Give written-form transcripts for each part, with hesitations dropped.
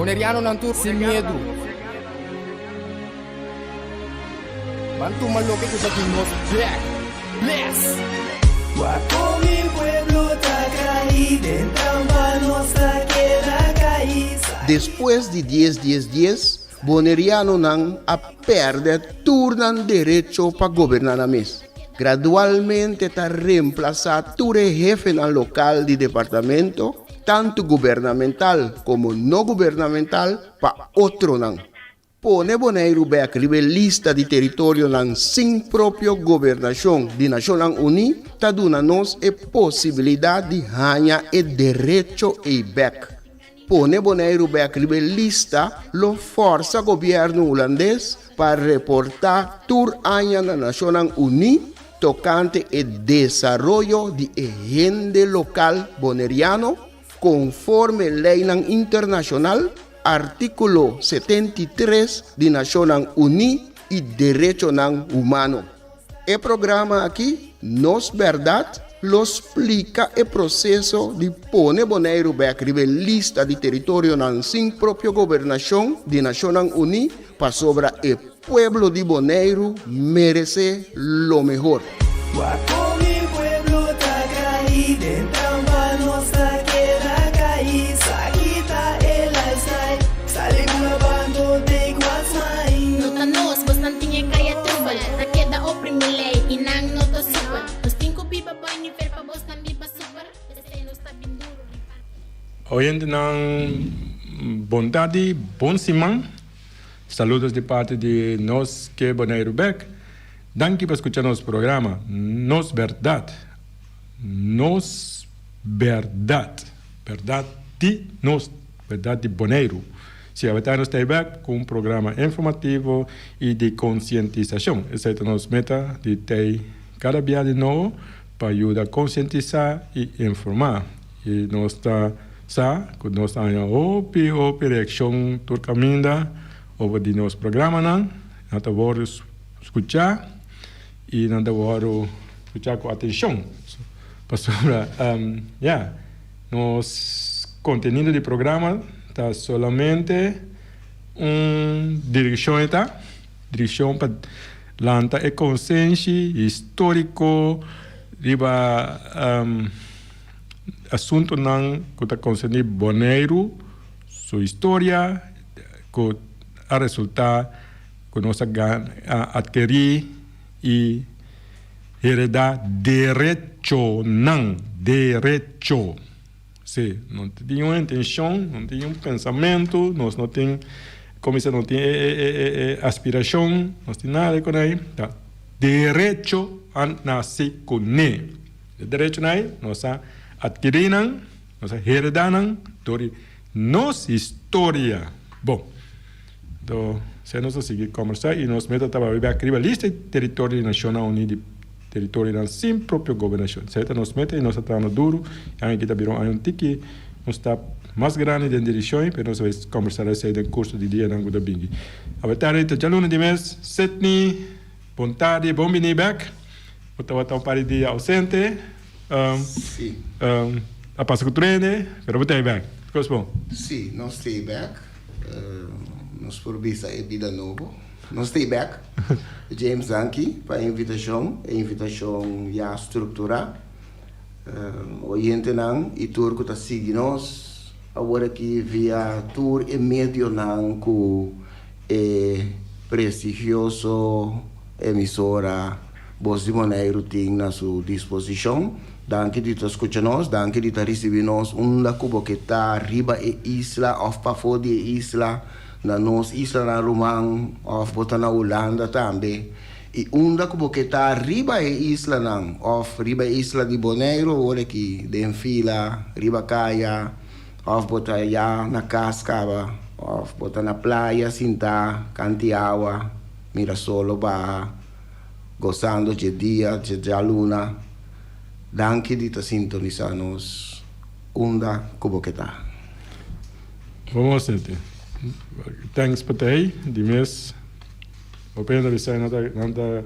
Bonerianonan tur sin miedu. Ban tuma loke ku ta di nos bek. Bless! Wak kon mi pueblo ta kai den trampa nos ta keda kai. Despues di dies dies dies, Bonerianonan a pèrdè tur nan derecho pa goberná nan mes. Gradualmente ta remplasá tur e hefenan lokal di departamento, tantu gubernamental komo no gubernamental, pa otronan. Pone Boneiru bèk riba e lista di teritorionan sin propio gobernashon di Nashonnan Uní ta duna nos e posibilidat di haña e derecho ei bèk. Pone Boneiru bèk riba e lista lo fòrsa gobièrnu hulandes pa reportá tur aña na Nashonnan Uní tokante e desaroyo di e hende lokal boneriano konforme leinan internashonal, artíkulo 73 di Nashonnan Uní i derechonan humano. E programa aki, Nos Bèrdat, lo splika e proseso di pone Boneiru bèk riba e lista di teritorionan sin propio gobernashon di Nashonnan Uní pasobra e pueblo di Boneiru meresé lo mehor. Wak kon mi pueblo ta kai den trampa nos ta keda kai sa kita e lifestyle sali bula bando take what's mine. No ta nos, bosnan tin e kaya trubel Ta keda oprimi lei i nan no ta supel Nos tin ku biba boi nivel pa bosnan biba super P'esei nos ta bin duru riba. Oyentenan bon tardi, bon siman. Saludos di parti di Nos Ke Boneiru Bek. Danki pa skucha nos programa Nos Bèrdat. Nos Bèrdat. Bèrdat di nos, bèrdat di Boneiru. Si awetá nos ta ei bek ku un programa informativo i di konsientisashon. Esei ta nos meta di tei kada bia di nobo pa yuda konsientisá i informá. I nos ta sa ku nos ta haña hopi hopi reakshon tur kaminda over di nos programanan. Nan ta wòrdu skuchá i nan ta wòrdu skuchá ku atenshon. Pasobra ya, nos kontenido di programa ta solamente un direkshon e ta, direkshon pa lanta e konsenshi históriko riba asuntunan ku ta konserní Boneiru, su historia ku a resultá ku nos a atkerí i heredá derechonan, derecho. Sí, no tin un intenshon, no tin un pensamentu, nos no tin, komo bisa, no tin e aspirashon, nos tin nada ku nan, ta derecho a nase kuné. E derechonan ei nos a atkirí nan, nos a heredá nan dor di nos historia. Bon, anto esei nos a sigui kòmbersá i nos meta tabata biba riba lista di teritorio di Nashonnan Uní di teritorionan sin propio gobernashon. Esei ta nos meta i nos ta trahando duru. E aña aki ta bira un aña un tiki un stap mas grandi den direkshon ei, pero nos a bai kòmbersá esei den kurso di dianan ku ta binti. Awe tardi ta djaluna di mes, Sidney, bon tardi, bon bini bèk. Bo tabata un par di dia ausente. Sí. A pasa ku trene, pero bo ta ei bèk. Kos bon? Sí, nos ta ei bèk. Nos por bisa e bida nobo. Nos ta ei bèk. James, danki pa e invitashon. E invitashon ya strukturá. Oyentenan i tur ku ta sigui nos awor aki via tur e medionan ku e prestigioso emisora Bos di Boneiru tin na su disposishon. Danki di ta skucha nos, danki di ta risibí nos unda ku bo ke ta riba e isla òf pafó di e isla, na nos islanan ruman òf bo ta na Hulanda tambe. I unda ku bo ke ta riba e islanan òf riba e isla di Boneiru awor aki den fila, riba kaya, Of bo ta ya na kas kaba, of bo ta na playa sintá kanti awa, mira solo baha, gosando dje dia, dje djaluna. Danki di ta sintonisá nos unda ku bo ke ta. Bon Seti. Thanks pa tei di mes. Bo pena bisa nan ta nan ta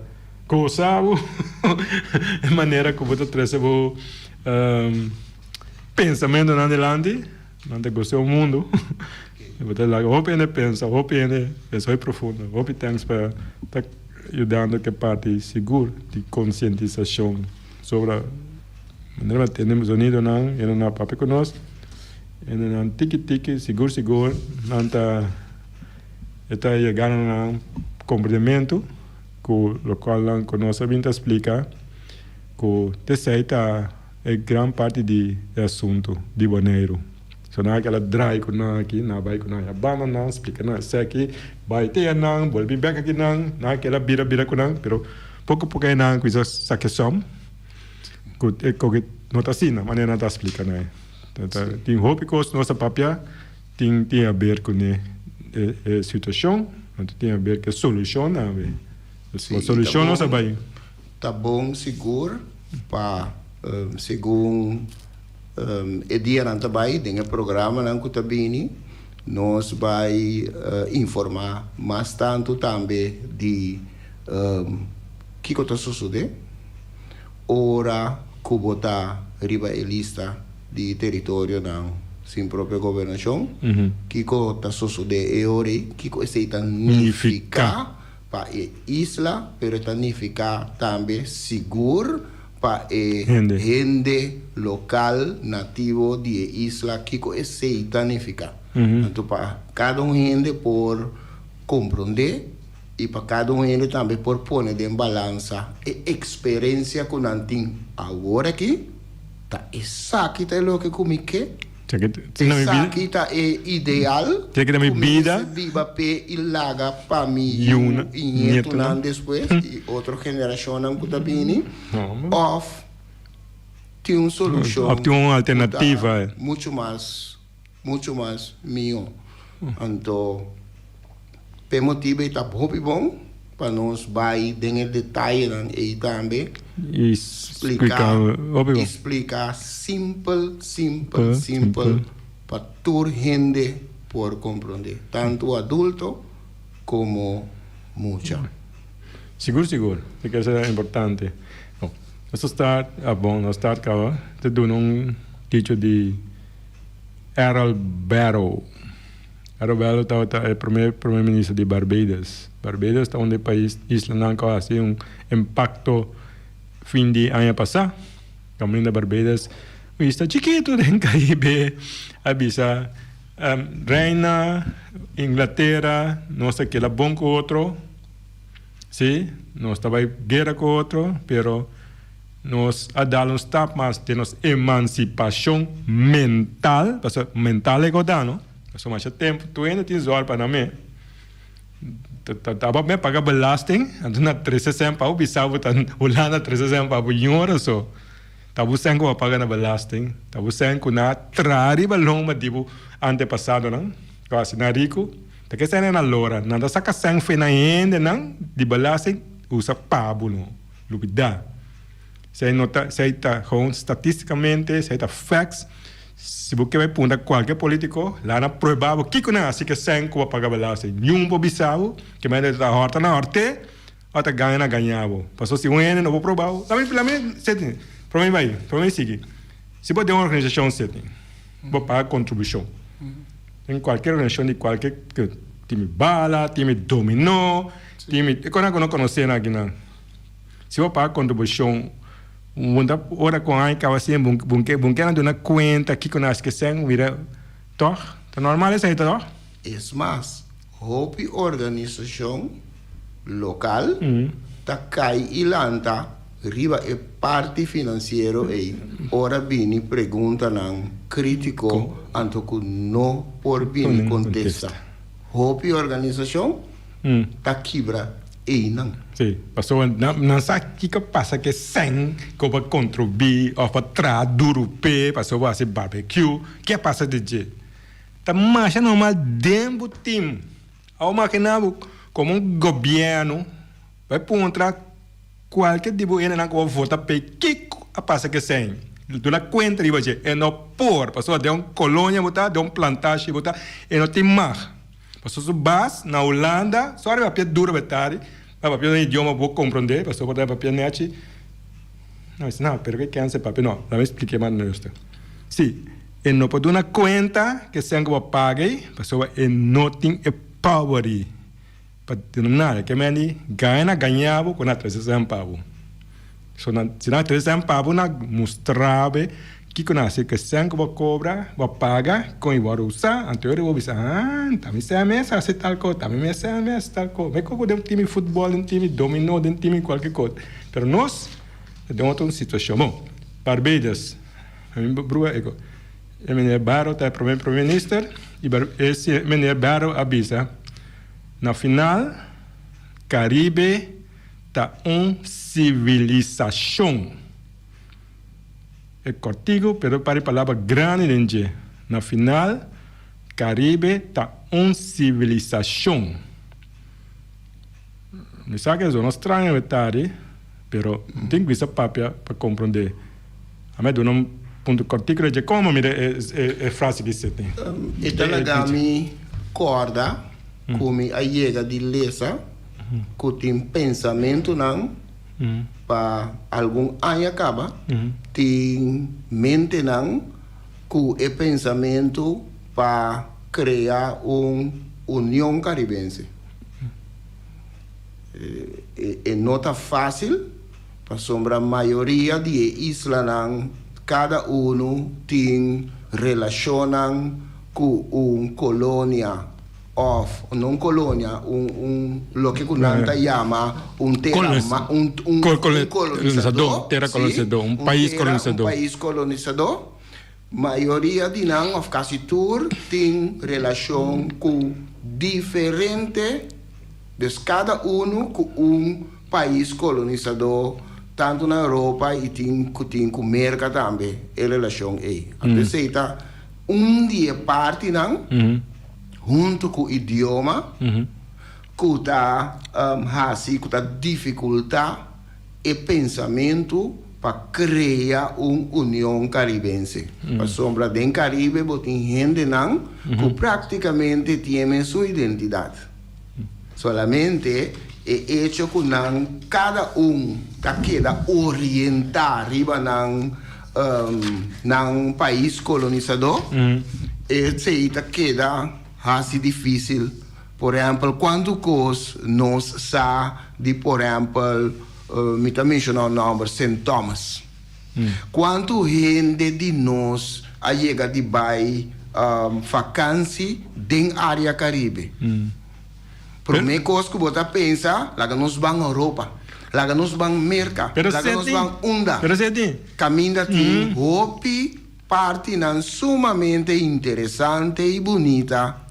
gosa bo e manera ku bo ta trese bo. Pensamentonan dilanti. Nan ta gosta un mundu. Bo ta laga hopi hende pensa, hopi hende pensa hopi profundo. Hopi thanks pa ta yudando ke parti sigur di konsientisashon sobra manera bo tende zonidonan, hendenan a papia ku nos, hendenan tiki tiki sigur sigur nan ta e ta yegando na nan komprendementu ku lokual nan ku nos a bin ta splika ku t'esei ta e gran parti di e asuntu di Boneiru. So nan a keda drai ku nan aki, nan a bai ku nan ya banda nan, splika nan esaki, bai te nan, bolbe bek aki nan, nan a keda bira bira ku nan, pero poko poko e nan kuminsa saka e som ku e koke no ta asina manera nan ta splika nan. Tin hopi kos nos a papia tin tin haber ku e e situashon, anto tin haber ku e solushon tambe. Solushon nos a bai. Ta bon sigur pa segun e dianan ta bai den e programanan ku ta bini nos bai informá mas tantu tambe di kiko ta sosodé ora ku bo ta riba e lista di teritorionan sin propio gobernashon, kiko ta sosodé e ora ei, kiko esei ta nifiká. Pa e isla, pero e ta nifiká tambe sigur pa e hende lokal nativo di e isla kiko esei ta nifiká. Anto pa kada un hende por komprondé i pa kada un hende tambe por pone den balansa e eksperensia ku nan tin awor aki, ta esaki ta e loke ku mi ke? Esaki ta e ideal ku mi mester biba p'e i laga pa mi yu i nietunan despues i otro generashonnan ku ta bini? Òf tin un solushon ku ta muchu mas muchu mas mihó? Anto p'e motibu ei ta hopi bon pa nos bai den e detayenan ei tambe I splika hopi bon. I splika simpel, simpel, simpel pa tur hende por komprondé, tantu adulto komo mucha. Sigur, sigur. Esaki ta importante. Bon, nos ta start, ah bon, nos start kaba ta duna un dicho di Errol Barrow. Errol Barrow tabata e prome prome minister di Barbados. Barbados ta un di e pais islanan ku a hasi un impakto fin di aña pasá. Kaminda Barbados, un isla chikitu den Karibe, a bisa Reina Inglatera nos ta keda bon ku otro, si, nos ta bai guera ku otro, pero Nos a dal un stap mas den nos emansipashon mental, pasobra mental e goda no, pasobra masha tempu tur hende tin zòrg pa nan me. Tabata me paga belasting, anto na trese sèn pa bo bisa bo ta Hulanda trese sèn pa bo ñora so. Ta bo sèn ku bo a paga na belasting, ta bo sèn ku nan a traha riba lomba di bo antepasadonan, ku a hasi nan riku. Ta ke sèn nan a lora, nan ta saka sèn fe nan hendenan di belasting usa pa bo no. Lubidá. Esei no ta, esei ta gewoon statisticamente, esei ta facts. Si bo ke bai puntra kualke politico, laga nan prueba bo kiko nan hasi ke sèn ku bo a paga belasting. Niun por bisa bo ke manera ta hòrta nan hòrt'é òf ta gaña nan gaña bo. Pasobra si un hende no por proba bo, lami lami seti, prome bai, prome sigui. Si bo den un organisashon seti, bo paga kontribushon. Den kualke organisashon di kualke timi bala, timi dominó, timi e kosnan ku no konosé nan akinan. Si bo paga kontribushon, bo ta ora ku aña kaba asina bo bo bo keda duna kuenta kiko nan hasi kesen mira tòg ta normal esei tòg? Es mas, hopi organisashon lokal ta kai i lanta riba e parti finansiero ei ora bini preguntanan krítiko anto ku no por bini kontesta. Hopi organisashon ta kibra einan. Sí, pasobra nan sa kiko pasa ku e sèn ku bo a kontribuí òf a traha duru p'e pasobra bo a hasi barbecue, ke a pasa di dje? Ta masha normal den bo tim. Awor makina bo komo un gobièrnu bai puntra kualke di bo hendenan ku bo vota p'e kiko a pasa ku e sèn. Duna kuenta riba dje. E no por, pasobra den un kolonia bo ta, den un plantashi bo ta, e no tin mag. Pasobra su bas na Hulanda, sorry papia duro betari, ma papia un idioma bo komprondé, pasobra bo ta papia nechi. No, no, pero ke kense papia, no, lami splike mas nuster. Si. E no por duna kuenta ku esei ku bo paga ei, pasobra e no tin e power ei pa duna nada. Ke men di gana gaña bo ku nan a trese esei pa bo. So nan si nan a trese esei pa bo nan a mustra bo kiko nan a hasi ku esei ku bo kobra, bo paga, kon i wòrdu usa. Anto ora bo bisa, ah, ta mi esei mes a hasi tal kos, ta mi mes esei mes a hasi tal kos. Mekor ku den un timi futbòl, den un timi dominó, den un timi kualke kos. Pero nos ta den otro situashon. Bon, Barbados. Mi brua e ko. E meneer Barrow ta e prome prome minister y e meneer Barrow a bisa na final Caribe ta un civilisashon. E kortigo pero par e palabra grandi den dje. Na final Caribe ta un civilisashon. Mi sa ke zona straño e tari, pero mi tin ku bisa papia pa komprondé. A mi a duna un punto kòrtiku dje komo mira e frase ki seti. E ta laga mi kòrda ku mi a yega di lesa ku tin pensamentunan pa algun aña kaba, tin mentenan ku e pensamentu pa krea un Union Karibense. E no ta fásil pasobra mayoria di e islanan kada unu tin relashonnan ku un kolonia òf no un kolonia, un un loke ku nan ta yama un tera un un kolonisadó, sí, un tera, un pais kolonisadó. Mayoria di nan of kasi tur tin relashon ku diferente, dus kada unu ku un pais kolonisadó tantu na Europa i tin ku tin ku Merka tambe e relashon ei. Anto esei ta un di e partinan huntu ku idioma ku ta hasi ku ta difikultá e pensamentu pa krea un Union Karibense. Pasobra den Karibe bo tin hendenan ku praktikamente tiene su identidat. Solamente e echo ku nan kada un ta keda orientá riba nan nan pais kolonisadó, esei ta keda hasi difísil. Por ehèmpel, kuantu kos nos sa di, por ehèmpel, mi ta menshoná un nòmber, Sint Thomas. Kuantu hende di nos a yega di bai fakansi den área Karibe? Promé kos ku bo ta pensa, laga nos ban Europa, laga nos ban Merka, laga nos ban unda. Kaminda tin hopi partinan sumamente interesante i bunita.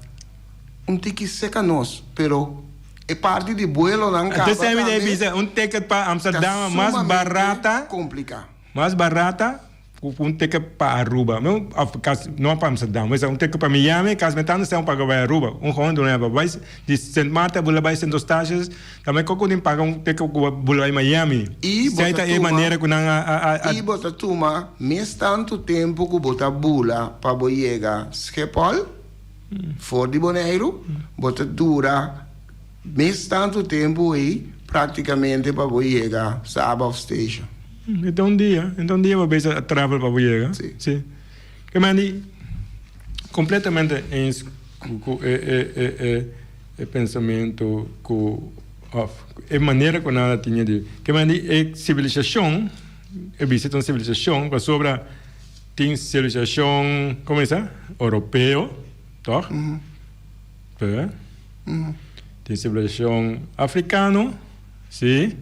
Un tiki seca nos, pero e parti di buelonan caba Entonces mi tambe bisa un ticket pa ta Amsterdam mas sumamente barata, complica. mas barata cu un ticket pa Aruba. Mi of casi no pa Amsterdam, mi bisa un ticket pa Miami casi mi tanto sema paga bay Aruba. Un gewoon duna pa bay di Sint Maarten bula bay Sint Eustatius tambe coco tin paga un ticket cu bula bay Miami. Y bo Esey ta ta e tuma manera cu nan a a a y bo ta tuma mes tanto tempo cu bo ta bula pa bo yega Schiphol. For di Boneiru bo ta dura mes tantu tempu ei praktikamente pa bo yega Saba of Station. E ta un dia, e ta un dia bo bisa a travel pa bo yega. Si. Si. Ke men di kompletamente eens ku ku e e e e e pensamentu ku of e manera ku nan a tene di ke men di e sivilisashon e bisa ta un sivilisashon pasobra Tin sivilisashon, komo bisa, oropeo, tòg? Pe. Tin sivilisashon afrikano, si.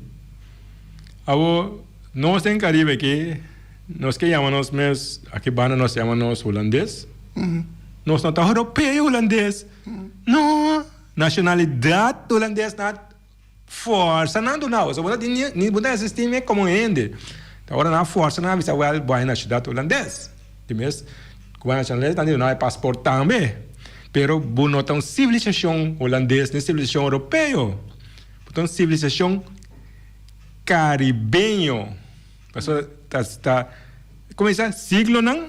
Awor, nos den Karibe aki, nos ke yama nos mes, aki banda nos yama nos hulandes. Nos no ta oropeo hulandes. No! Nashonalidat hulandes na Forsa nan duna bo. So bo no tin ni bo ta existi ni como hende. Ta ora nan a forsa nan a bisa wel bo a na ciudad Hulandes. Di mes cu bo a na ciudad Hulandes nan di duna bo e paspoort tambe. Pero bo no ta un civilisacion Hulandes ni civilisacion Europeo. Bo ta un civilisacion Caribeño. Pasobra ta ta como bisa siglonan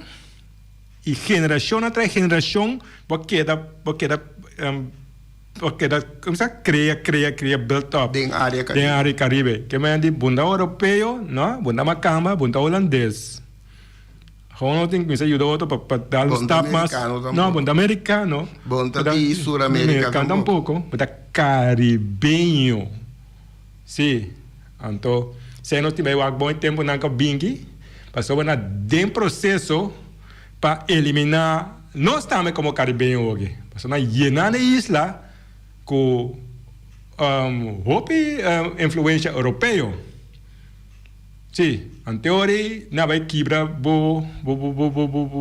y generacionnan tras generacion bo a keda bo a keda. Bo keda kumsa krea, krea, krea, built up. Den área Karibe. Den área Karibe. Ke manera di bunda oropeo, no, bunda makamba, bunda holandes. Gewoon nos tin kuminsá yuda otro pa pa dal un Bon ta stap mas. amerikano No, tampoco. bon ta amerikano. Bon ta Bo ta di Suramérika amerikano tampoco. tampoco. Bo ta karibeño. Sí. Anto, si nos tin bai wak bon e tempunan ku a binki, pasobra na den proseso pa eliminá nos tambe komo karibeño oki. Pasobra nan yena na e isla ku hopi influensha europeo. Sí, anteori nan bai kibra bo bo bo bo bo bo bo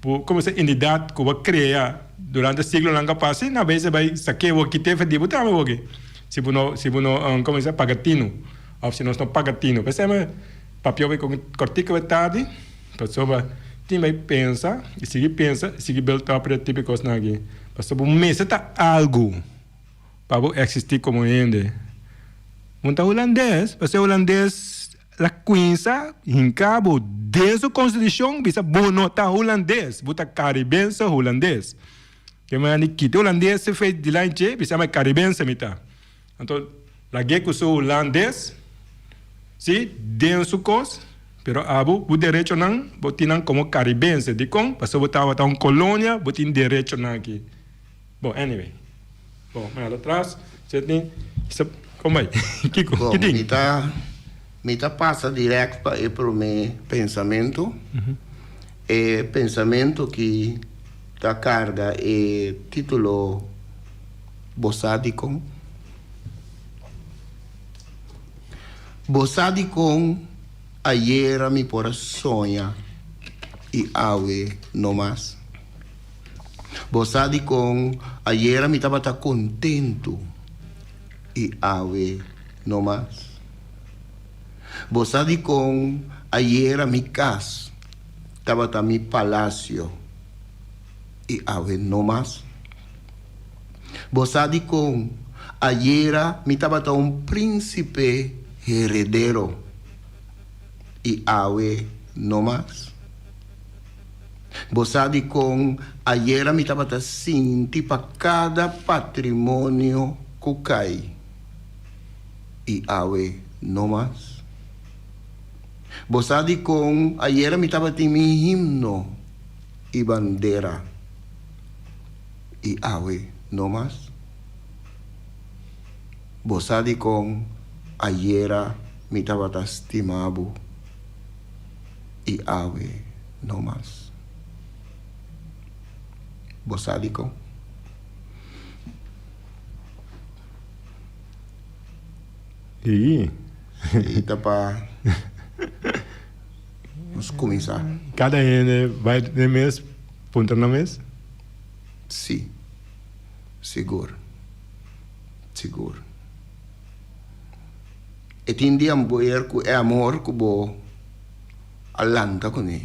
bo komo se identidat ku bo a krea durante siglonan ku a pasa i nan bai se bai sak'é bo kit'é for di bo tambe bo si bo no si bo no komo se paga tinu òf si nos no paga tinu. P'esei mi papia bai kon kòrtiku bai tardi pasobra tin bai pensa i sigui pensa i sigui build up riba tipo di kosnan aki pasobra bo mester ta algu. Pa bo existi como hende. Un ta hulandes, pasobra hulandes la cuinsa hinca bo den su constitucion bisa bo no ta hulandes, bo ta caribense hulandes. Ke manera di kita hulandes se fei dilanti dje bisa ma caribense mi ta. Anto lag'e cu su hulandes si den su cos, pero abo bo derechonan bo tin nan como caribense. Dicon? Pasobra bo tabata un colonia bo tin derechonan aki. Bon, anyway. Bon, mi hala atras. Sydney, sa, kon bai? Kiko? Bon, Ki tin? mi ta, mi ta pasa direct pa e prome pensamentu. E pensamentu ki ta karga e titulo Bo sa dikon? Bo sa dikon ayera mi por a soña i awe no mas? Bo sa dikon ayera mi tabata kontentu i awe no mas? Bo sa dikon ayera mi kas tabata mi palasio i awe no mas? Bo sa dikon ayera mi tabata un prínsipe heredero i awe no mas? Bo sa dikon ayera mi tabata sinti pa kada patrimonio ku kai i awe no mas? Bo sa dikon ayera mi tabatin mi himno i bandera i awe no mas? Bo sa dikon ayera mi tabata stima bo i awe no mas. Bo sa dikon? I. I ta pa nos kuminsá. Kada hende bai den mes puntra nan mes? Si. Sigur. Sigur. E tin di amber ku e amor ku bo a lanta kuné.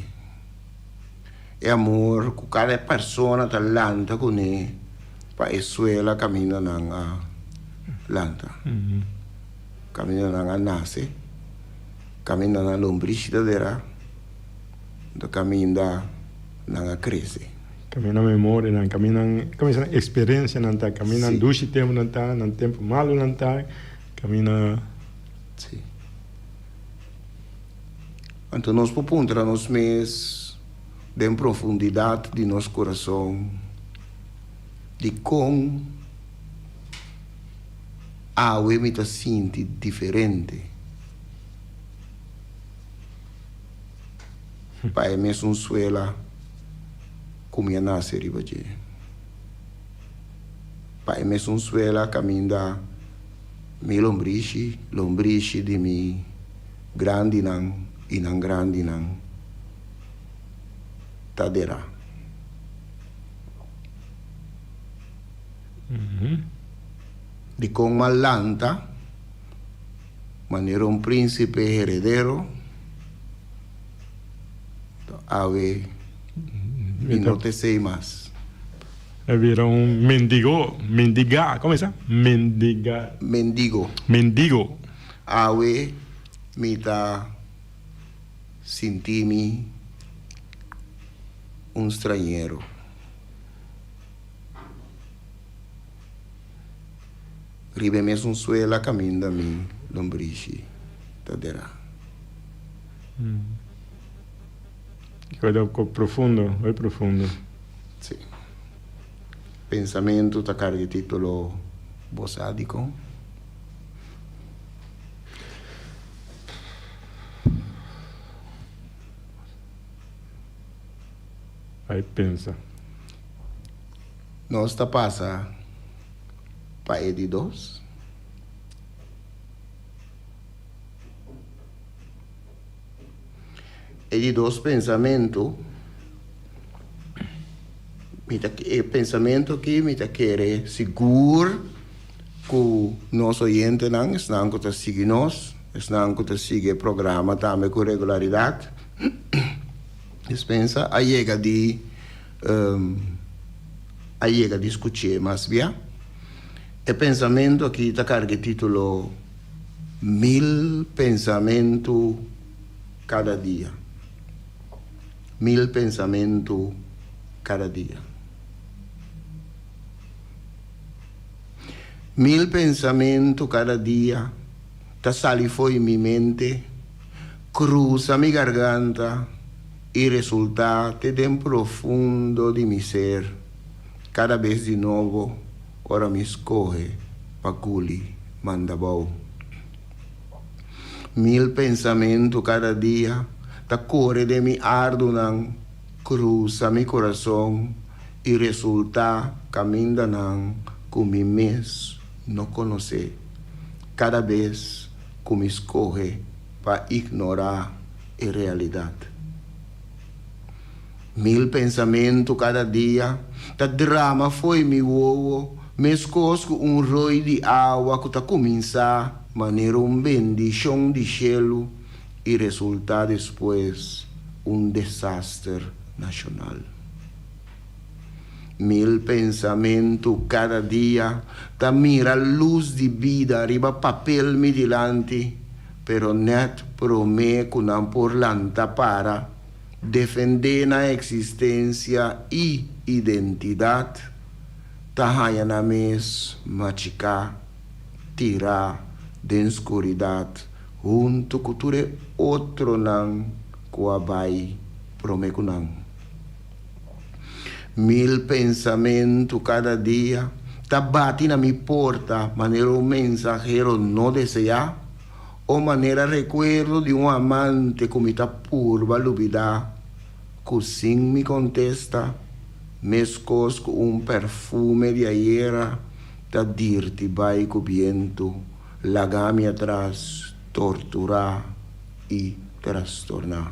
E amor ku kada persona ta lanta kuné pa e suela kaminda nan a lanta. Kaminda nan a nase, kaminda nan lombrishi ta dera, anto kaminda nan a krese. Kaminda memorianan, kaminda nan eksperensianan ta, kaminda nan dushi tempunan ta, nan tempu malunan ta. Camina. Sí. Anto nos por puntra nos mes den profundidad di nos corazon, Dicon awe mi ta sinti diferente pa e mesun suela cu mi a nace riba dje? Pa e mesun suela kaminda mi lombrishi, lombrishi di mi grandinan i nan grandinan ta derá. Dikon m'a lanta manera un prínsipe heredero, awe mi no ta esei mas. E bira un mendigo, mendiga, como esa? Mendiga. Mendigo. Mendigo. Awe mi ta sinti mi un strañero. Riba e mesun suela kaminda mi lombrishi ta derá. Kiko ta profundo, hopi profundo. Sí. Pensamentu ta karga e título Bo sa dikon? Bai pensa. Nos ta pasa pa e di dos. E di dos pensamentu, mi ta e pensamentu aki mi ta kere sigur ku nos oyentenan, esnan ku ta sigui nos, esnan ku ta sigui e programa tambe ku regularidat, Dispensa a yega di a yega di skuch'é mas bia. E pensamentu aki ta karga e título Mil pensamentu kada dia. Mil pensamentu kada dia. Mil pensamentu kada dia ta sali fo'i mi mente. Cruza mi garganta y resulta te den profundo di mi ser cada bes di nobo ora mi scoge pa guli manda bou. Mil pensamento cada dia ta core den mi ardunan, cruza mi corazon y resulta camindanan cu mi mes no conoce cada bes ku mi skohe pa ignorá e realidat. Mil pensamentu kada dia ta drama fo'i mi wowo meskos ku un roi di awa ku ta kuminsá manera un bendishon di shelu i resultá despues un desaster nashonal. Mil pensamentu kada dia ta mira lus di bida riba papel mi dilanti, pero nèt promé ku nan por lanta para, defendé nan eksistensia i identidat, ta haña nan mes machiká, tirá den skuridat huntu ku tur e otronan ku a bai promé ku nan. Mil pensamentu kada dia ta bati na mi porta manera un mensahero no deseá o manera rekuerdo di un amante ku mi ta purba lubidá ku sin mi kontesta meskos ku un perfume di ayera ta dirti bai ku bientu laga mi atras torturá i trastorná.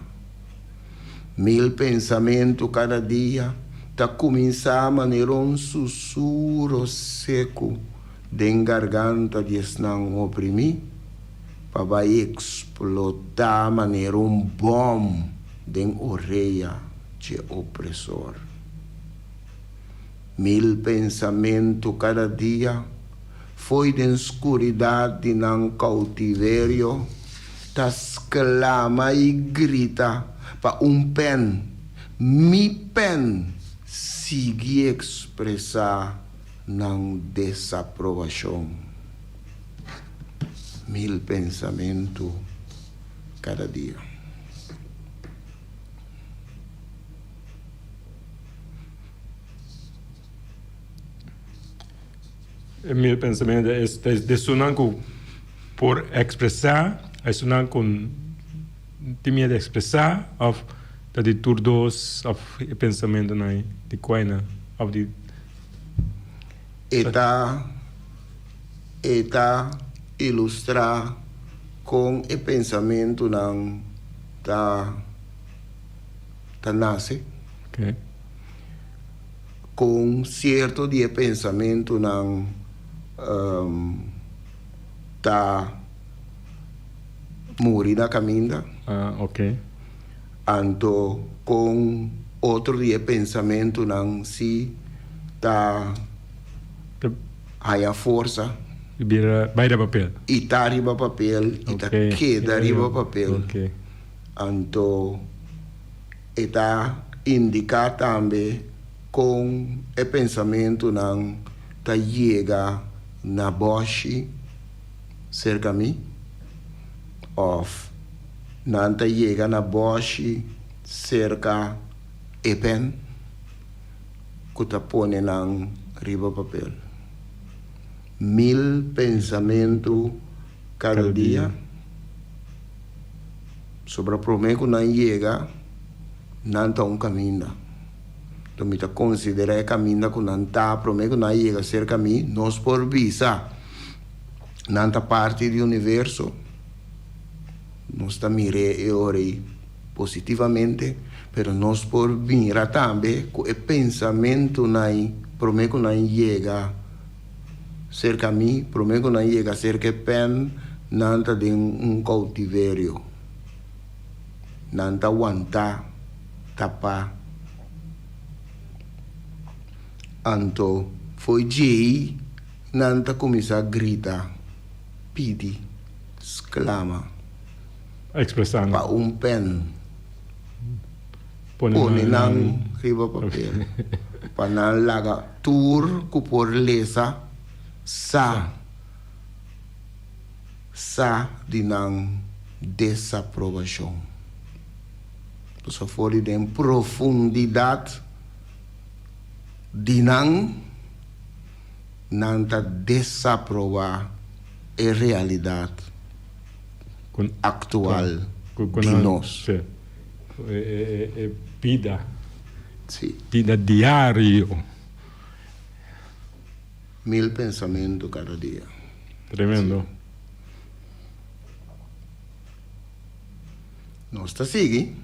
Mil pensamentu kada dia ta kuminsá manera un susuro seku den garganta di esnan oprimí, pa bai eksplotá manera un bòm den orea dje opresor. Mil pensamentu kada dia fo'i den skuridat di nan koutiverio ta sklama i grita pa un pèn, mi pèn, sigui ekspresá nan desaprobashon. Mil pensamentu kada dia. E mi pensamiento es de esunnan ku por ekspresá, esunnan ku tin miedu di ekspresá òf ta di tur dos òf e pensamentonan ei di kuaina òf di. E ta e ta ilustrá kon e pensamentunan ta ta nase. Kon sierto di e pensamentunan ta muri na kaminda. Anto kon otro di e pensamentunan si ta haña forsa. I ta riba papel i ta keda riba papel. Anto e ta indiká tambe kon e pensamentunan ta yega na bòshi serka mi òf nan ta yega na bòshi. serka e pen ku ta pone nan riba papel. Mil pensamentu kada dia. Sobra promé ku nan yega, nan ta un kaminda. Enton mi ta konsiderá e kaminda ku nan ta promé ku nan yega serka mi, nos por bisa nan ta parti di universo. Nos ta mir'é e ora ei positivamente, pero nos por mira tambe ku e pensamentunan ei promé ku nan yega serka mi, promé ku nan yega serka e pèn, nan ta den un koutiverio. Nan ta wantá, tapá. Anto fo'i djei nan ta kuminsá grita, pidi. Sklama. Expresando. Pa un pen. Pone nan riba papel. Pa nan laga tur ku por lesa sa sa di nan desaprobashon. Pasobra for di den profundidat di nan, nan ta desaprobá. e realidad actual di nos. Si. E bida. Si. Bida diario. Mil pensamento cada dia. Tremendo. Nos ta sigui.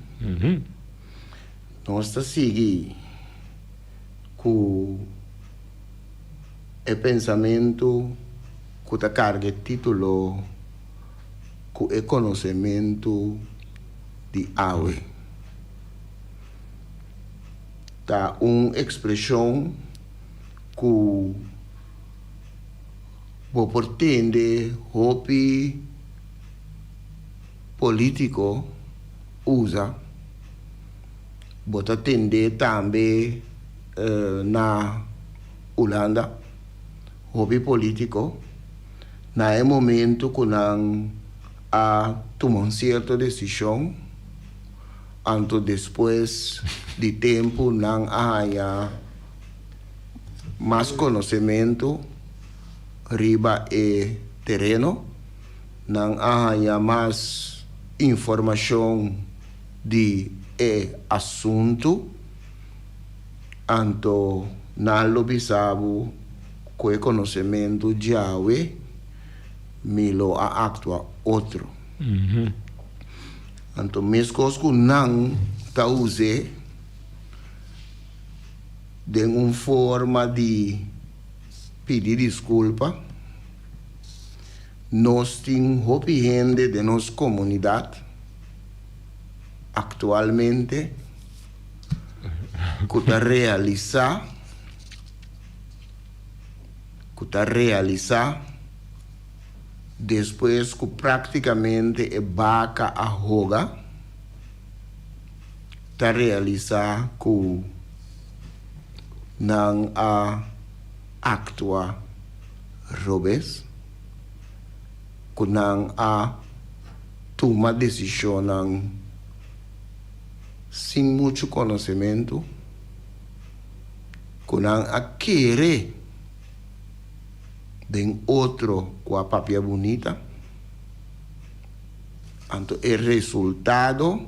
Nos ta sigui cu. E pensamentu ku ta karga e título Ku e konosementu di awe ta un ekspreshon ku bo por tende hopi polítiko usa. Bo ta tende tambe na Hulanda, hopi politico na e momento cu nan a tuma un cierto decision, anto despues di tempo nan a haya mas conocemento riba e tereno, nan a haya mas informacion di e asunto. Anto nan lo bisa bo ku e konosementu djawe mi lo a aktua otro. Anto meskos ku nan ta us'é den un forma di pidi diskulpa, nos tin hopi hende den nos komunidat aktualmente. Ku ta realisá, ku ta realisá despues ku práktikamente e baka a hoga, ta realisá ku nan a aktua robes, ku nan a tuma desishonnan. Sin muchu konosementu, ku nan a kere den otro ku a papia bunita, anto e resultado,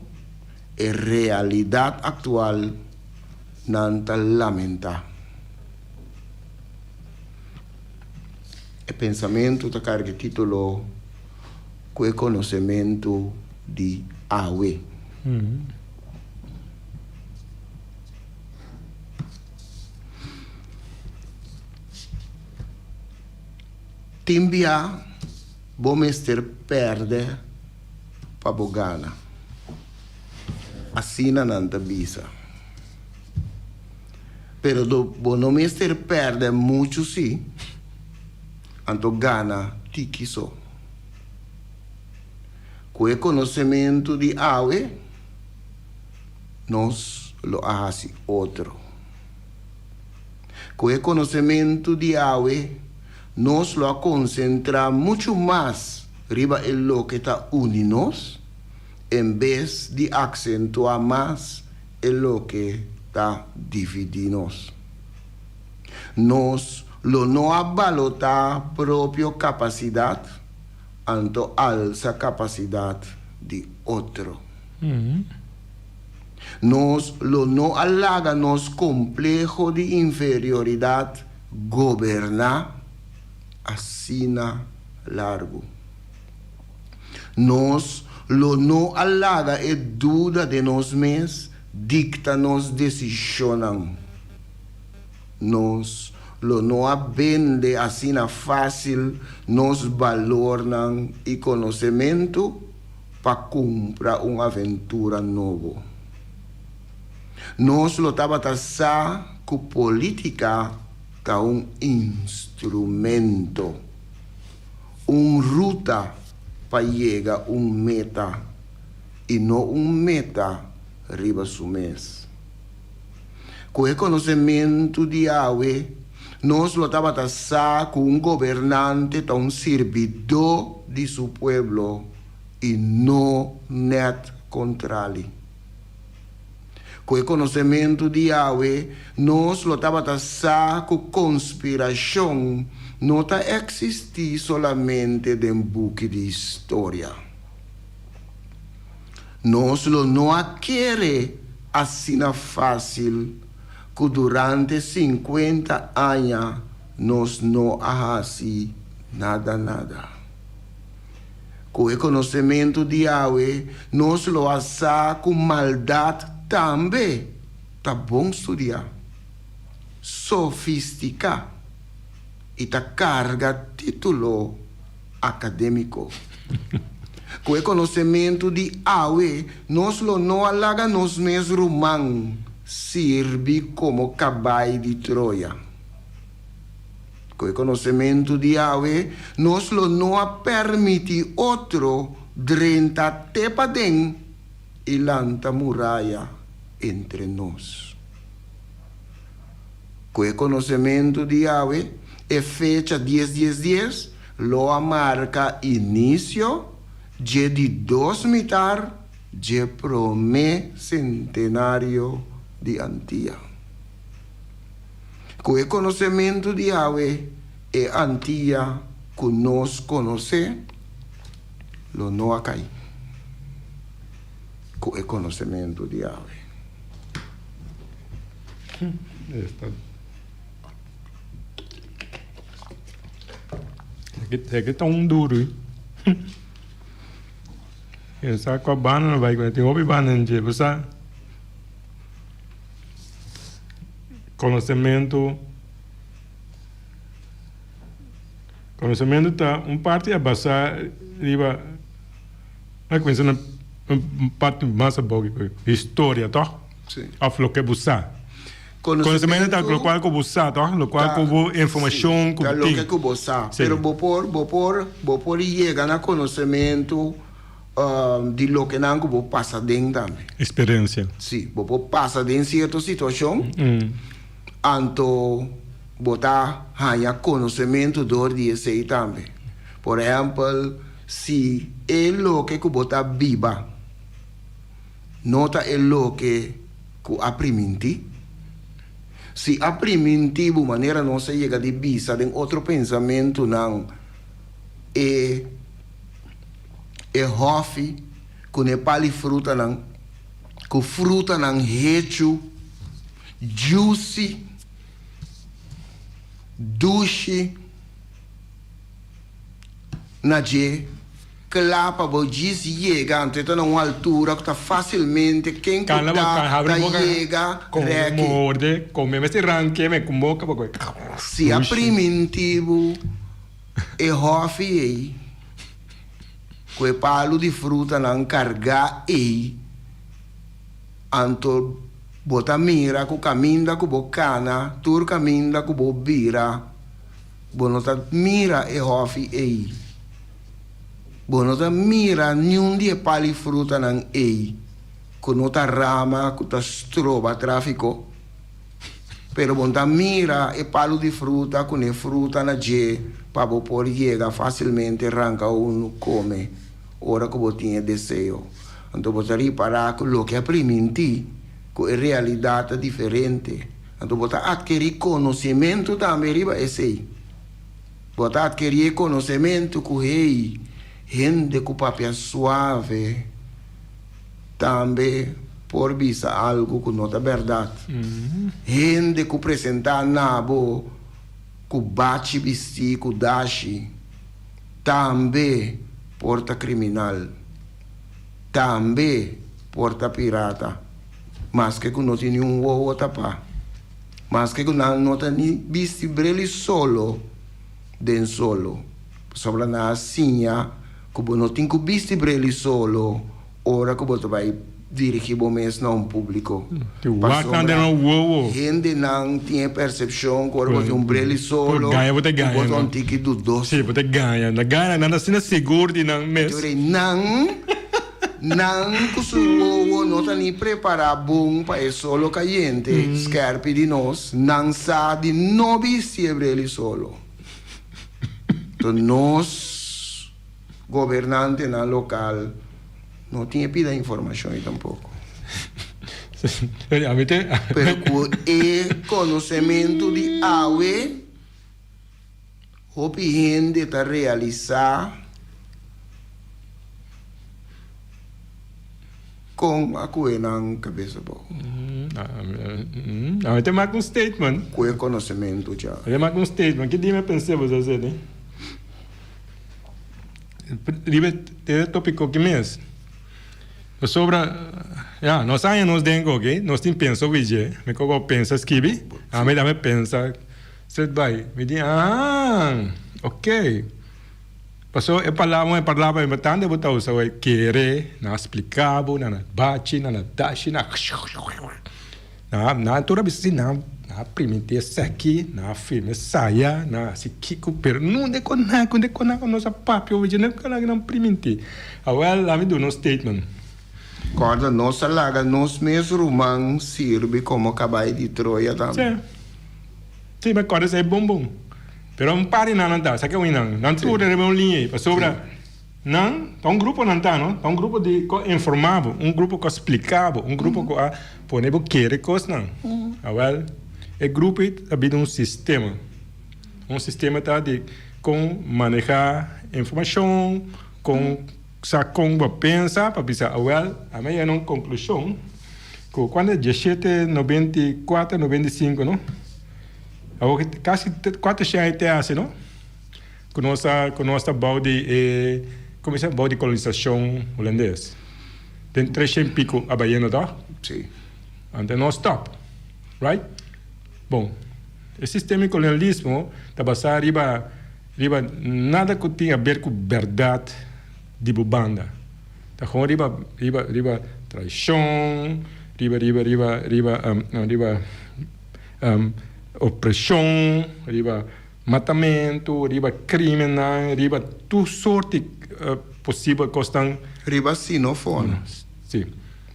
e realidat aktual, nan ta lamentá. E pensamentu ta karga e título Ku e konosementu di awe. Tin bia bo mester pèrdè pa bo gana. Asina nan ta bisa. Pero bo no mester pèrdè muchu sí, anto gana tiki so. Ku e konosementu di awe, nos lo a hasi otro. Ku e konosementu di awe, nos lo a konsentrá muchu mas riba e loke ta uni nos. en bes di aksentuá mas e loke ta dividí nos. Nos lo no a balotá propio kapasidat, anto alsa kapasidat di otro. Nos lo no a laga nos kompleho di inferioridat goberná asina largu. Nos lo no a laga e duda den nos mes dikta nos desishonnan. Nos lo no a bende asina fásil nos balornan i konosementu pa kumpra un aventura nobo. Nos lo tabata sa ku polítika ta un instrumento, un ruta pa yega un meta i no un meta riba su mes. Ku e konosementu di awe, nos lo tabata sa ku un gobernante ta un sirbidó di su pueblo i no nèt kontrali. Ku e konosementu di awe, nos lo tabata sa ku konspirashon no ta eksistí solamente den buki di historia. Nos lo no a kere asina fásil ku durante sinkuenta aña nos no a hasi nada nada. Ku e konosementu di awe nos lo a sa ku maldat tambe ta bon studiá, sofistiká i ta karga título akadémiko. Ku e konosementu di awe, nos lo no a laga nos mes ruman sirbi komo kabai di Troya. Ku e konosementu di awe, nos lo no a permití otro drenta te paden i lanta muraya entre nos. Ku e konosementu di awe, e fecha dies dies dies lo a marka inisio dje di dos mitar dje promé sentenario di Antia. Ku e konosementu di awe, e Antia ku nos konosé lo no a kai. Ku e konosementu di awe. Esaki ta un duru eh. Esa kua banda no bai ku tin hopi banda den dje bo sa konosementu konosementu ta un parti a basa riba a kuminsa na un parti mas abou historia tòg. Of loke bo sa. Konosementu ta lokual ku bo sa, tòg? Lokual ku bo informashon ku bo tin. Ta loke ku bo sa. Pero bo por, bo por, bo por yega na konosementu di lokenan ku bo pasa den tambe. Eksperensia. Si, bo por pasa den sierto situashon, anto bo ta haña konosementu dor di esei tambe. Por ehèmpel, si e loke ku bo ta biba. No ta e loke ku a primintí? Si a primintí bo manera nos a yega di bisa den otro pensamentunan e e hòfi ku ne pali frutanan, ku frutanan hechu, juicy, dushi na dje. Kla pa bo djis yega, anto e ta na un altura ku ta fásilmente ken ku ta ta yega rèki. Si a priminti bo e hòfi ei ku e palu di frutanan kargá ei, anto bo ta mira ku kaminda ku bo kana, tur kaminda ku bo bira, bo no ta mira e hòfi ei. Bo no ta mira niun di e pal i frutanan ei ku no ta rama ku ta stroba tráfiko, pero bo ta mira e palu di fruta ku n'e fruta na dje pa bo por yega fásilmente ranka unu kome ora ku bo tin e deseo. Anto bo ta ripará ku loke a primintí ku e realidat ta diferente. Anto bo ta atkerí konosementu tambe riba esei. Bo ta atkerí e konosementu ku, hey, hende ku papia suave tambe por bisa algu ku no ta bèrdat. Hende ku presentá na bo ku bachi bistí ku dashi tambe por ta kriminal, tambe por ta pirata, maske ku no tin niun wowo tapá, maske ku nan no ta ni bisti breli solo den solo, pasobra nan a siña ku bo no tin ku bisti breli solo ora ku bo ta bai dirigí bo mes na un públiko. Pasobra hendenan tin e persepshon ku ora bo tin un breli solo, ku bo ta un tiki dudoso. Anto nan, nan ku su wowo no ta ni prepará bon pa e solo kayente skèrpi di nos, nan sa di no bisti e breli solo. Anto nos. Gobernantenan lokal no tin e pida informashon ei tampoko. Pero ku e konosementu di awe, hopi hende ta realisá kon a kohe nan kabes abou. Ami ta mak un statement. Ku e konosementu dja. Mi ta mak un statement. Ki dia mi a pens'é bo sa sede? Riba e tópiko ki mes. Pasobra, ya, nos aña nos den koki, nos tin pensa obi dje. Mi koko pensa skibi, ami tambe pensa set bai. Mi di, ah, ok. Pasobra e palabra, e palabra importante bo ta usa awor, kere, nan a splika bo, nan a bachi, nan a dashi, nan a. Nan tur a bisa si nan. Nan a primintí esaki, nan a firma esaya, nan a hasi kiko, pero nunde ku nan, nunde ku nan nos a papia over dje, nunde ku nan a primintí. Awel, lami duna un statement. Kòrda, nos a laga nos mes ruman sirbi komo kabai di Troya tambe. Sí. Sí, mi a kòrda esei bon bon. Pero un par di nan nan ta, sa ke un nan? Nan tur den riba un liña ei, pasobra Nan ta un grupo nan ta no, ta un grupo di ku a informa bo, un grupo ku a splika bo, un grupo ku a pone bo kere kosnan. Awel, e grupo ei ta bira un sistema. Un sistema ta di kon maneha informashon, kon sa kon bo a pensa pa bisa awel, ami a yega na un konklushon ku kuando e dieshete nobenta i kuater, nobenta i sinku no, awor kasi kuater shen aña te hasi no. Ku nos ta ku nos ta bou di e komo bisa bou di kolonisashon hulandes den treshen piko a bayendo tòg? Sí. Anto nos stòp, right? Bon, e sistema di kolonialismo ta basá riba riba nada ku tin aber ku bèrdat di bo banda. Ta gewoon riba riba riba traishon, riba riba riba riba riba opreshon, riba. Matamentu, riba krimennan, riba tur sorti posibel kosnan. Riba sino fono. Si.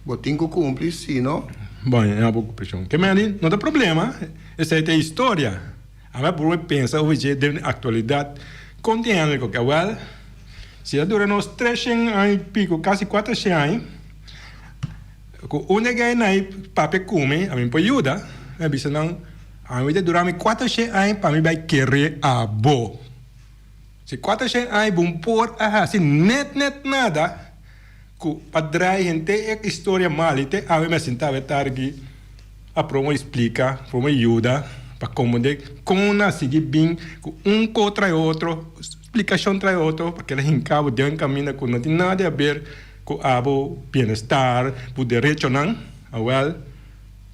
Bo tin ku kumpli sino. Bon, e abo ku preshon. Ke meni, no ta problema, esei ta e historia. Ami a puru pensa over dje den aktualidat kon tin hende ku ke wèl, si a dura nos treshen aña i piko, kasi kuatershen aña, ku un e gei nai papia ku mi, ami por yuda, mi a bisa nan. Ami ta dura mi kuatershen aña pa mi bai kere abo. Si kuatershen aña bo por a hasi net net nada ku pa drai henter e historia mal i te awe mi a sinta awe tardi a promo splika, promo yuda pa komprende kon nan a sigui bin ku un ko trae otro, splikashon trae otro pa keda hinka bo den kaminda ku no tin nada di haber ku abo bienestar, bo derechonan. Awel.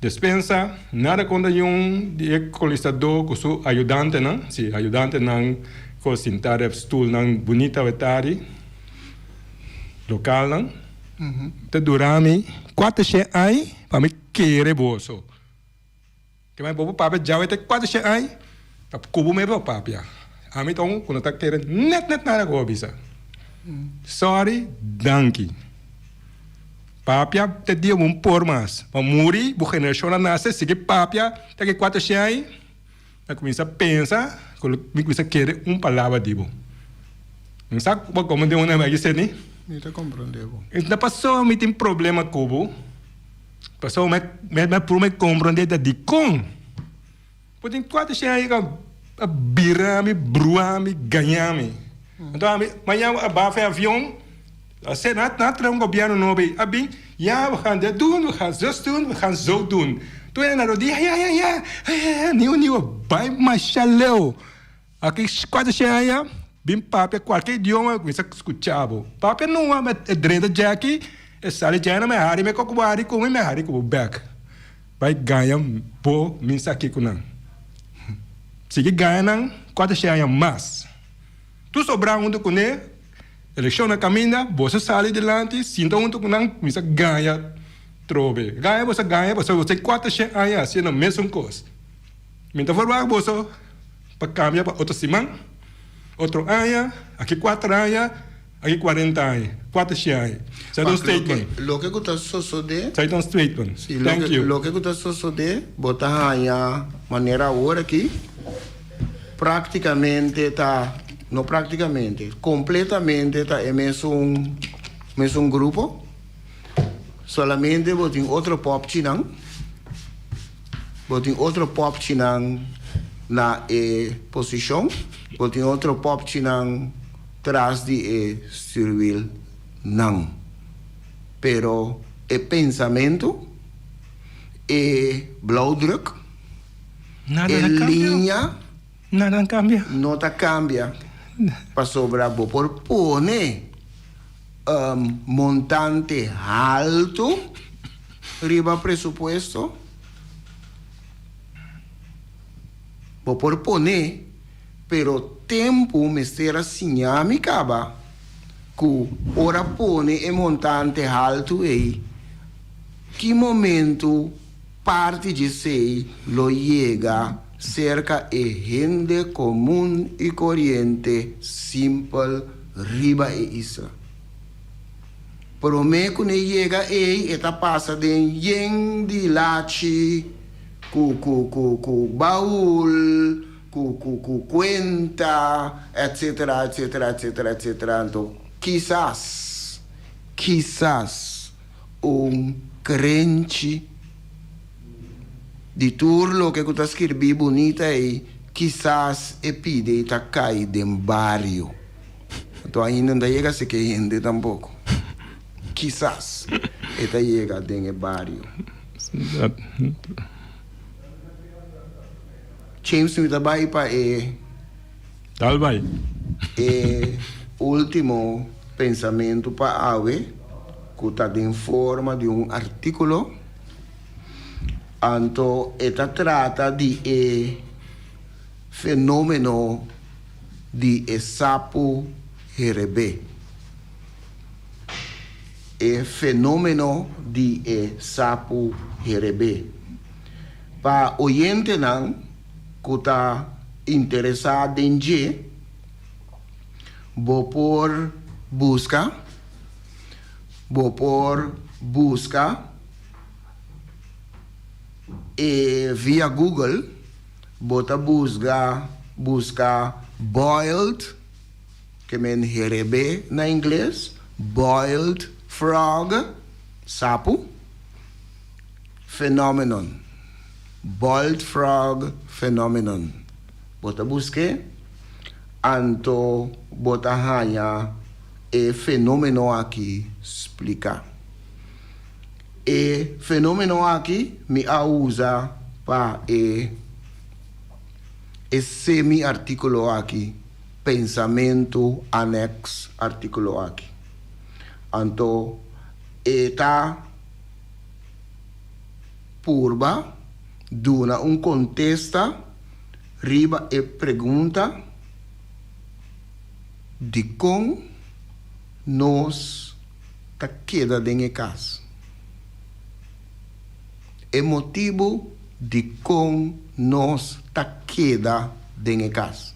Despensa, nada konta yun di e kolistadó ku su ayudantenan, si, ayudantenan ku sinta rep stulnan bunita wetari, lokalnan, ta dura mi kuatershen añ pa mi kere boso. Ke mai bobo papia djawe te kuatershen añ pa kubo mi bo papia. Ami ta un ku no ta kere net net nada ku bo bisa. Sorry, danki. Papia te dia bo por mas. Bo muri, bo generashon a nase, sigui papia te ki kuater shen ai, mi a kuminsa pensa ku mi kuminsa kere un palabra di bo. Mi sa bo komo den un amiga seni. Mi ta komprondé bo. No pasobra mi tin problema ku bo, pasobra mi mi prome komprondé ta dikon bo tin kuater shen aña a bira mi, brua mi, gaña mi. Anto ami mañana a baha fen avion, a sey nan a trae un gobierno nobo ei, a bin, ya we gaan dit doen, we gaan zus doen, we gaan zo doen. Tur hende na rodia, ya ya ya, ya niu niu bai masha leu. Aki kuater shen aña bin papia kualke idioma ku mi sa skucha bo. Papia numa mi e drenta djaki e sali djena mi hari mi koko bo hari ku mi mi hari ku bo bek. Bai gaña bo mi sa kiko nan. Sigui gaña nan kuater shen aña mas. Tur sobrá huntu kuné elekshon na kaminda boso sali dilanti sinta huntu ku nan mi sa gaña trobe. Gaña boso gaña pasobra boso kuater shen aña hasiendo mesun kos. Mi ta forwagt boso pa cambia pa otro siman, otro aña, aki cuater aña, aki cuarenta aña, cuater shen aña. Esei ta un statement. Loke cu ta sosode. Esei ta un statement. Si, Thank you. loke cu ta sosode, bo ta haña manera awor aki, practicamente ta, no practicamente, completamente ta e mesun, mesun grupo, solamente bo tin otro popchinan. Bo tin otro popchinan na e posishon. Bo tin otro popchinan tras di e stuurwielnan. Pero e pensamentu, e blauwdruk, e liña no ta kambia. Pasobra bo por pone montante haltu riba presupuesto. Bo por pone, pero tempu mester a siña mi kaba ku ora pone e montante haltu ei, ki momentu parti djesei lo yega serka e hende komun i koriente simpel riba e isla. Promé ku ne yega ei e ta pasa den yen di lachi ku ku ku ku baul, ku ku ku kuenta, etsetera, etsetera, etsetera, etsetera. Anto kisas, kisas un krenchi di tur loke ku ta skirbí bunita ei, kisas e pide ta kai den bario. Anto ainda no ta yega si ke hende tampoko. Kisas e ta yega den e bario. James mi ta bai pa e. Dal bai. E ultimo pensamentu pa awe ku ta den forma di un artíkulo. Anto e ta trata di e fenómeno. Di e sapu herebé. E fenomeno di e sapu herebé. Pa oyentenan ku ta interesá den dje, bo por buska bo por buska e via Google. Bo ta busga buska boiled, ke men herebé na ingles, boiled frog, sapu, phenomenon. Boiled frog phenomenon. Bo ta busk'é, anto bo ta haña e fenomeno aki spliká. E fenomeno aki mi a usa pa e e semi articulo aki, pensamentu annex articulo aki. Anto e ta purba duna un contesta riba e pregunta dicon nos ta keda den e kas. E motibu dikon nos ta keda den e kas.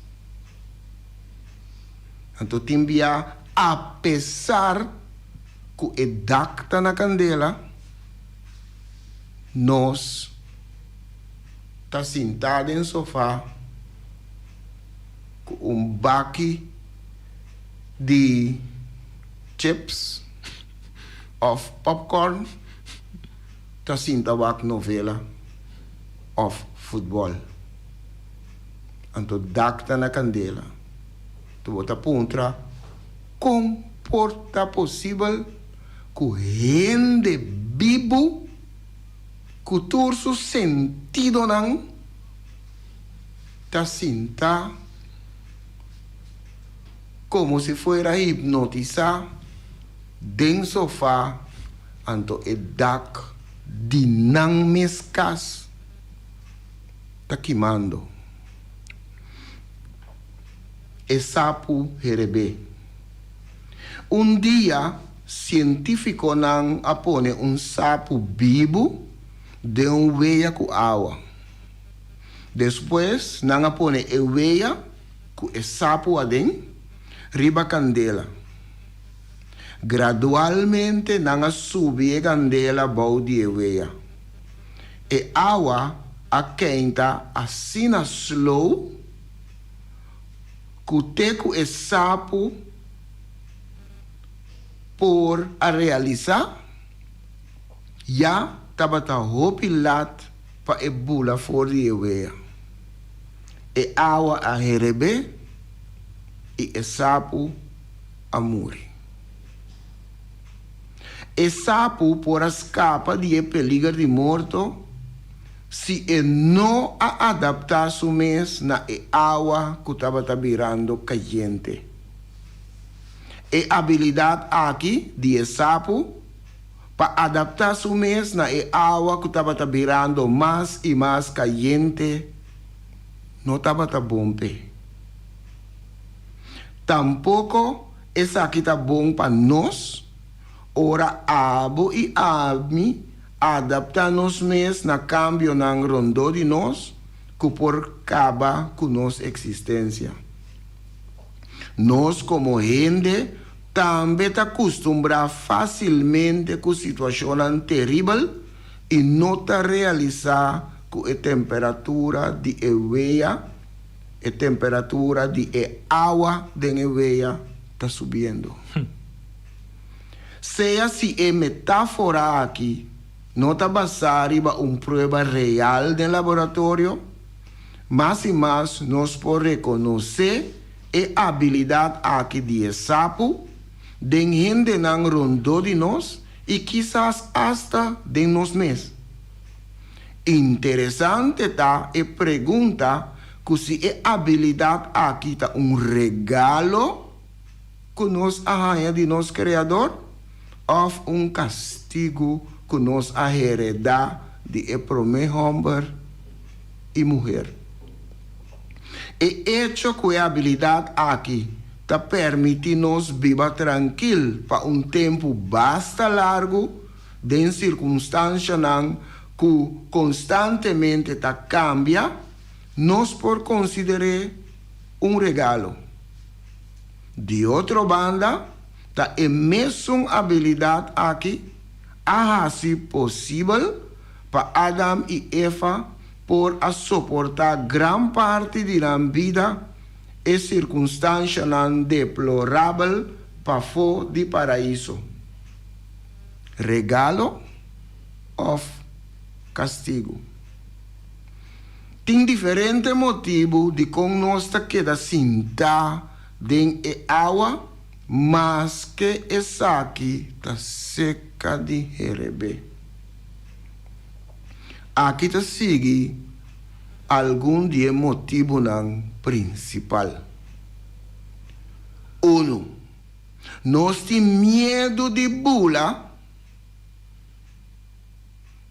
Anto tin bia apesar ku e dak ta na kandela, nos ta sintá den sofá ku un baki di. chips òf popcorn ta sinta wak novela òf futbòl. Anto dak ta na kandela. Anto bo ta puntra, Kon por ta posibel ku hende bibu ku tur su sentidonan ta sinta komo si fuera hipnotisá den sofá anto e dak di nan mes kas ta kimando? E sapu herebé. Un dia sientífikonan a pone un sapu bibu den un wea ku awa. Despues nan a pone e wea ku e sapu aden riba kandela. Gradualmente nan a subi e kandela bou di e wea. E awa a keinta asina slow ku te ku e sapu por a realisá, ya tabata hopi lat pa e bula for di e wea. E awa a herebé i e sapu a muri. E sapu por a skapa di e peliger di morto si e no a adaptá su mes na e awa ku tabata birando kayente. E abilidat aki di e sapu pa adaptá su mes na e awa ku tabata birando mas i mas kayente no tabata bon p'e. Tampoko esaki ta bon pa nos ora abo i ami adaptá nos mes na kambionan rondó di nos ku por kaba ku nos eksistensia. Nos komo hende tambe ta kustumbrá fásilmente ku situashonnan teribel i no ta realisá ku e temperatura di e wea, e temperatura di e awa den e wea ta subiendo. Sea si e metáfora aki no ta basá riba un prueba real den laboratorio, mas i mas nos por rekonosé e abilidat aki di e sapu den hendenan rondó di nos i kisas asta den nos mes. Interesante ta e pregunta ku si e abilidat aki ta un regalo ku nos a haña di nos Kreador òf un kastigu ku nos a heredá di e promé hòmber i muher. E echo ku e abilidat aki ta permití nos biba trankil pa un tempu basta largu den sirkunstanshanan ku konstantemente ta kambia, nos por konsider'é un regalo. Di otro banda, ta e mesun abilidat aki a hasi posibel pa Adam i Eva por a soportá gran parti di nan bida e sirkunstanshanan deplorabel pafó di Paraiso. Regalo òf kastigu? Tin diferente motibu dikon nos ta keda sintá den e awa maske esaki ta seka di herebé. Aki ta sigui algun di e motibunan prinsipal. Unu, nos tin miedu di bula.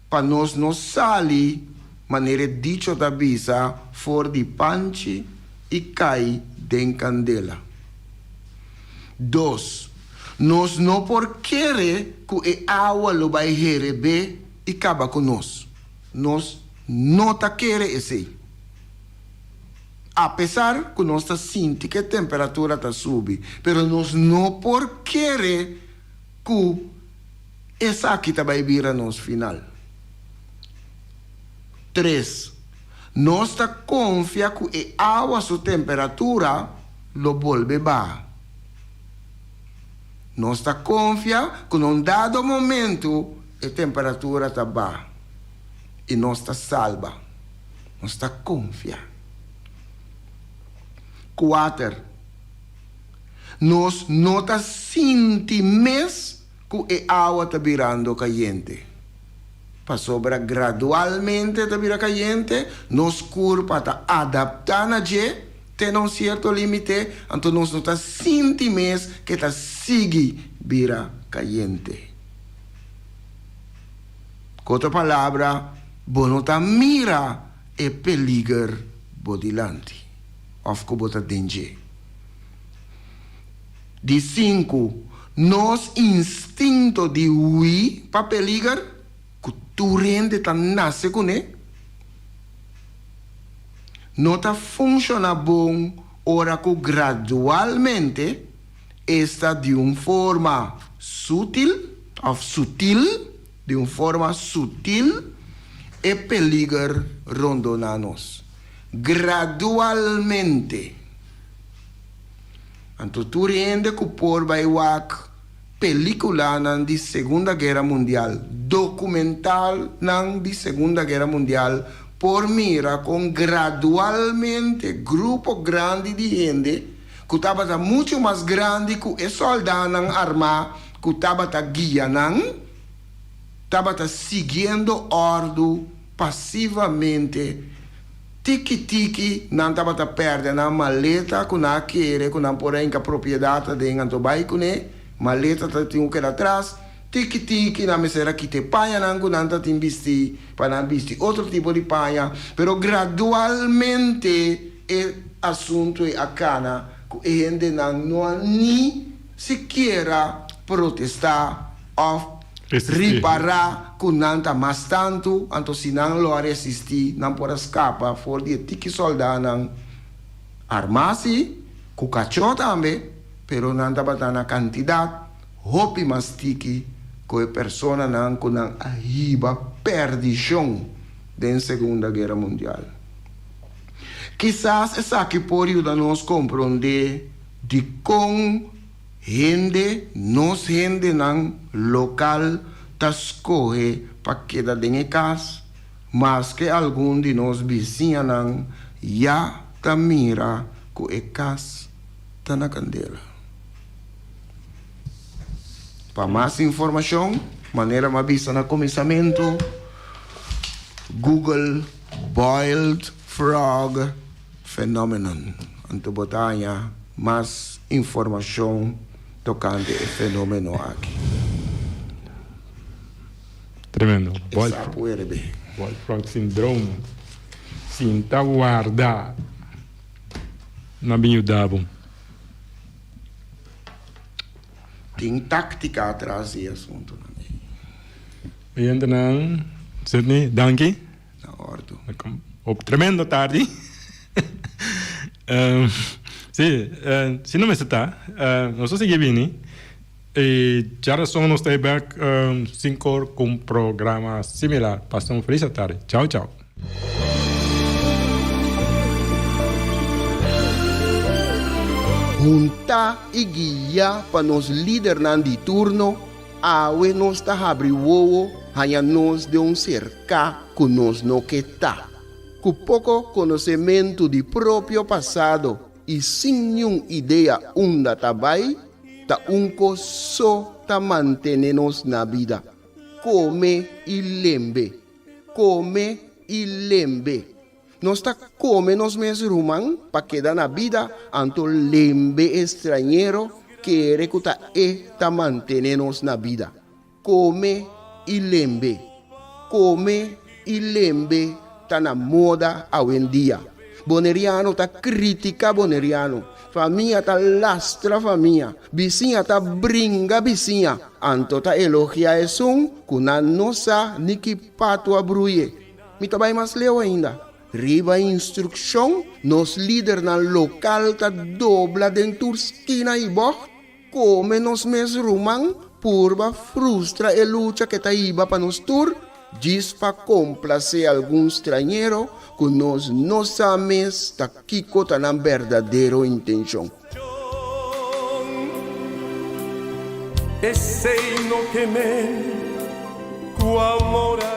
Pa nos no sali, manera e dicho ta bisa, for di panchi i kai den kandela. Dos, nos no por kere ku e awa lo bai herebé i kaba ku nos. Nos no ta kere esei. Apesar ku nos ta sinti ku e temperatura ta subi, pero nos no por kere ku Esaki ta bai bira nos final. Tres, Nos ta konfia ku e awa su temperatura lo bolbe baha. Nos ta konfia ku na un dado momentu e temperatura ta baha i nos ta salba. Nos ta konfia. Kuater, Nos no ta sinti mes ku e awa ta birando kayente. Pasobra gradualmente ta bira kayente, nos kurpa ta adaptá na dje te na un sierto límite, anto nos no ta sinti mes ku e ta sigui bira kayente. Ku otro palabra, bo no ta mira e peliger bo dilanti òf ku bo ta den dje. Di sinku, nos instinto di hui pa peliger, ku tur hende ta nase kuné, no ta funshoná bon ora ku gradualmente, esta di un forma sutil òf sutil, di un forma sutil, e peliger rondoná nos. Gradualmente. Anto tur hende ku por bai wak pelikulanan di Segunda Guera Mundial, dokumentalnan di Segunda Guera Mundial, por mira kon gradualmente grupo grandi di hende ku tabata muchu mas grandi ku e sòldánan armá ku tabata guia nan, tabata siguiendo òrdu pasivamente. Tiki tiki nan tabata pèrdè nan maleta ku nan a kere ku nan por a hinka propiedat aden anto bai kuné, maleta ta tin ku keda atras. Tiki tiki nan mester a kita e pañanan ku nan ta tin bistí pa nan bisti otro tipo di paña, pero gradualmente e asuntu ei a kana ku e hendenan no a ni sikiera protestá òf Ripará ku nan ta mas tantu, anto si nan lo a resistí, nan por a skapa for di e tiki sòldánan armá, sí, ku kachó tambe, pero nan tabata na kantidat hopi mas tiki ku e personanan ku nan a hiba pèrdishon den Segunda Guera Mundial. Kisas esaki por yuda nos komprondé dikon Hende, nos hendenan lokal ta skohe pa keda den e kas, maske algun di nos bisiñanan ya ta mira ku e kas ta na kandela. Pa mas informashon, manera mi a bisa na kuminsamentu, Google Boiled Frog Phenomenon. Anto bo ta haña mas informashon tokante e fenomeno aki. Tremendo. E sapu erebe. Boiled frog syndrome. Sinta warda na bin yuda bo. Tin taktika atras di e asuntunan ei. Oyentenan, Sidney, danki. Na ordu. Op tremendo tardi. Si, si no mester ta, nos ta sigui bini. I djarason nos ta e bek sinkor ku un programa similar. Pasa un felis atardi. Chao chao. Huntá i guiá pa nos lidernan di turno, awe nos ta habri wowo haña nos den un serká ku nos no ke ta. Ku poko konosementu di propio pasado i sin niun idea unda ta bai, ta un kos so ta mantene nos na bida, kome i lembe, kome i lembe. Nos ta kome nos mes ruman pa keda na bida, anto lembe e strañero kere ku ta e ta mantene nos na bida. Kome i lembe. Kome i lembe ta na moda awendia. Boneriano ta kritika boneriano, famia ta lastra famia, bisiña ta bringa bisiña, anto ta elogia esun ku nan no sa ni ki patu a bruye. Mi ta bai mas leu ainda. Riba instrukshon, nos lidernan lokal ta dobla den tur skina i bògt, Kome nos mes ruman purba frustra e lucha ke ta hiba pa nos tur, djis pa komplasé algun strañero ku nos no sa mes ta kiko ta nan berdadero intenshon. Esei no ke men ku amor.